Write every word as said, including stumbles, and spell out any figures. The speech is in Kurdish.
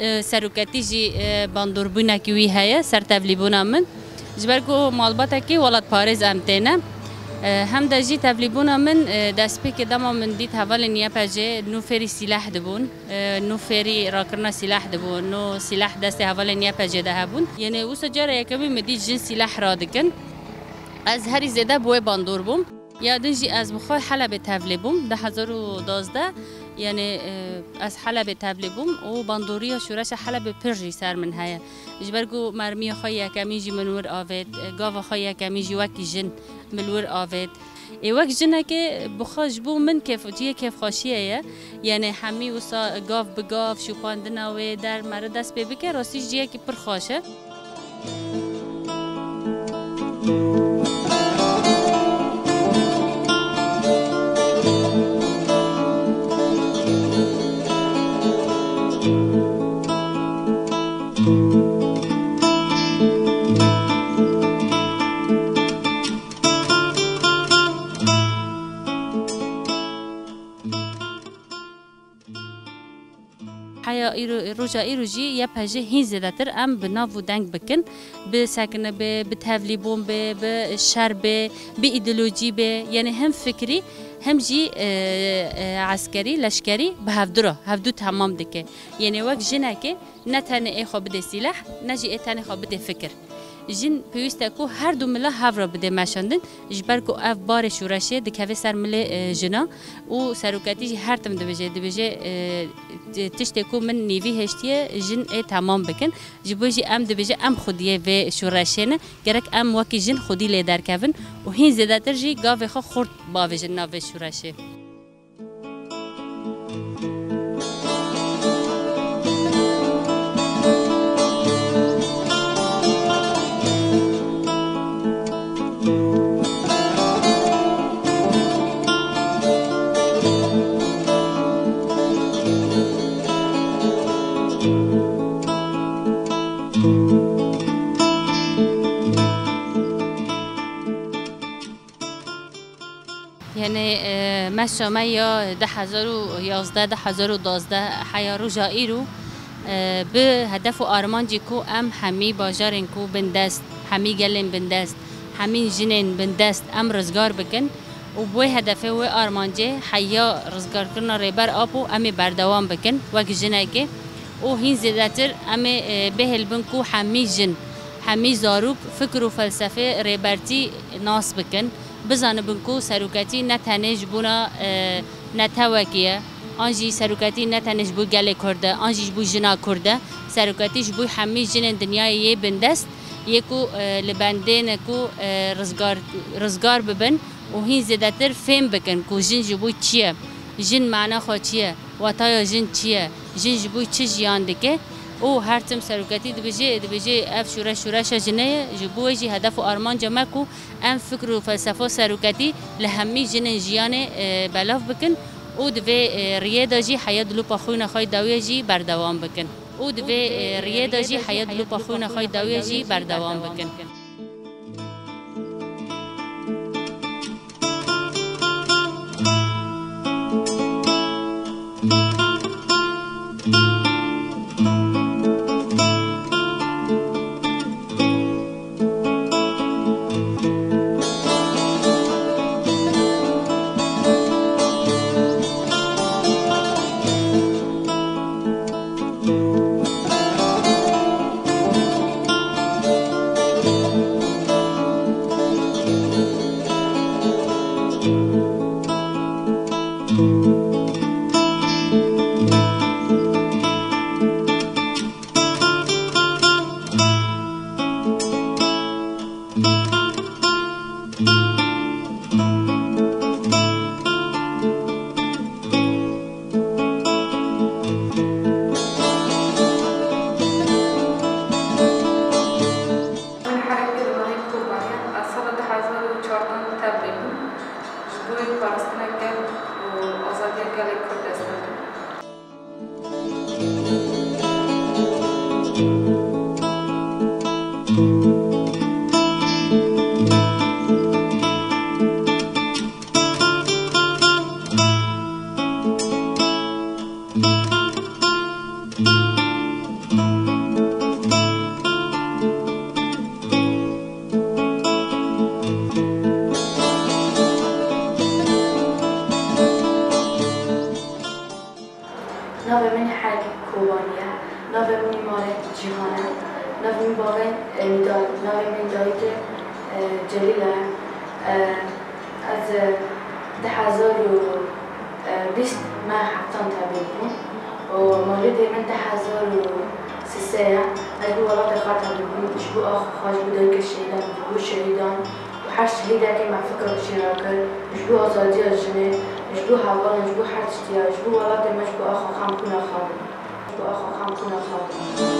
E, seroketî jî, e, bandorbûnekî wî heye ser tevlîbûna min. Ji ber ku malbatekî welatparêz em têne. E, hem de jî tevlîbûna min, e, destpêkê dema min dît hevalên Y P G nû fêrî sîleh dibûn, e, nû fêrî rakirina sîleh dibûn, nû sîleh destê hevalên Y P G de hebûn. Yanî wisa cara yekemî min dît jin sîleh radikin. Ez herî zêde bi wê bandor bûm. Ya din jî ez bi xwe Helebê tevlî bûm, du hezar û duwazdeh, yanî, e, ez Helebê tevlî bûm û bandoriya şoreşa Helebê pir jî ser min heye. Ji ber ku mermiya xwe yekemîn jî min wir avêt, e, gava xwe yekemîn jî wekî jin min li wir avêt. Ê wek jinekê bi xwe ji bo min kêf-, cihê kêfxweşiyê ye. Yanî hemî wisa gav bi gav şopandina wê der mere dest pê bike, rastî jî cihekî pir xweş e. Heya îro, roja îro jî Y P G hîn zêdetir em bi nav û deng bikin, bi sekinibê, bi tevlîbûn bê, bi şer bê, bi îdeolojî bê, yanî hem fikrî hem jî, e, e, eskerî, leşkerî bi hevdu re, hevdu temam dike. Yanî wek jinekê ne tenê ê xwe bidê sîleh, ne jî ê tenê xwe bidê fikir. Jin pêwîst e ku her du mila hev re bidê meşandin, ji ber ku ev barê şoreşê dikeve ser milê, e, jina û seroketî jî her tim dibêje, dibêje, e, t-, tiştê ku min nîvî hêştiye, jin ê temam bikin. Ji bo jî em dibêje em xwediyê vê şoreşê ne, gerek em wekî jin xwedî lê derkevin û hîn zêdetir jî gavê xwe xurt bavêjin nav vê şoreşê. Yanî, e, meşa me ya du hezar û yazdeh, du hezar û duwazdeh heya roja îro, e, bi hedef û armancê ku em hemî bajarên ku bindest, hemî gelên bindest, hemî jinên bindest em rizgar bikin û bi wê hedefê wê armancê heya rizgarkirina Rêber Apo em ê berdewam bikin wek jinekê û hîn zêdetir em ê, e, bihêlbin ku hemî jin, hemî zarok fikr û felsefê Rêbertî nas bikin. Bizanibin ku seroketî ne tenê ji bona, e, netewekî ye, an jî seroketî ne tenê ji bo gelê Kurd e, an jî ji bo jina Kurd e. Seroketî ji bo hemî jinên dinyayê yê bindest, yê ku, e, li bendê ne ku, e, rizgar, rizgar bibin û hîn zêdetir fêm bikin ku jin ji bo çi ye, jin mana xwe çi ye, wataya jin çi ye, jin ji bo çi jiyan dike. Û her tim seroketî dibêje, dibêje ev şoreş şoreşa jinê ye, ji bo wê jî hedef û armanca me ku em fikr û felsefa seroketî li hemî jinên jiyanê, e, belav bikin û di vê, e, riyê de jî heya dilûpa xwîna xwe yê dawiyê jî berdewam bikin. Û di vê, e, riyê de jî heya dilûpa xwîna xwe yê dawiyê jî berdewam bikin. Min herekê li Wanê Kobanê, ez sala du hezar û çardeh tevlî bûm. Ji bo yê parastina gel û azadiya gelê Kurd dest pê bûm. Navê min Îmare Cîhan e. Navê min bavê, e, Nîdal. Navê min dayikê, e, Celîl e. E, ez, e, du hezar û bîst me heftan tevlîd bûm. Û mewlidê min du hezar û sê ye. Ez ji bo welatê xwe tevlîd bûm. Ji bo axa xwe, ji bo dayikê şehîdan, ji bo şehîdan. Û her şehîdekê me fikra jî rakir. Ji bo azadiya jinê, ji bo hevalên, ji bo her tiştiya, ji bo welatê me, ji bo axa xwe em kuna xwe bûn. Ji bo axa xwe em kuna xwe bûn.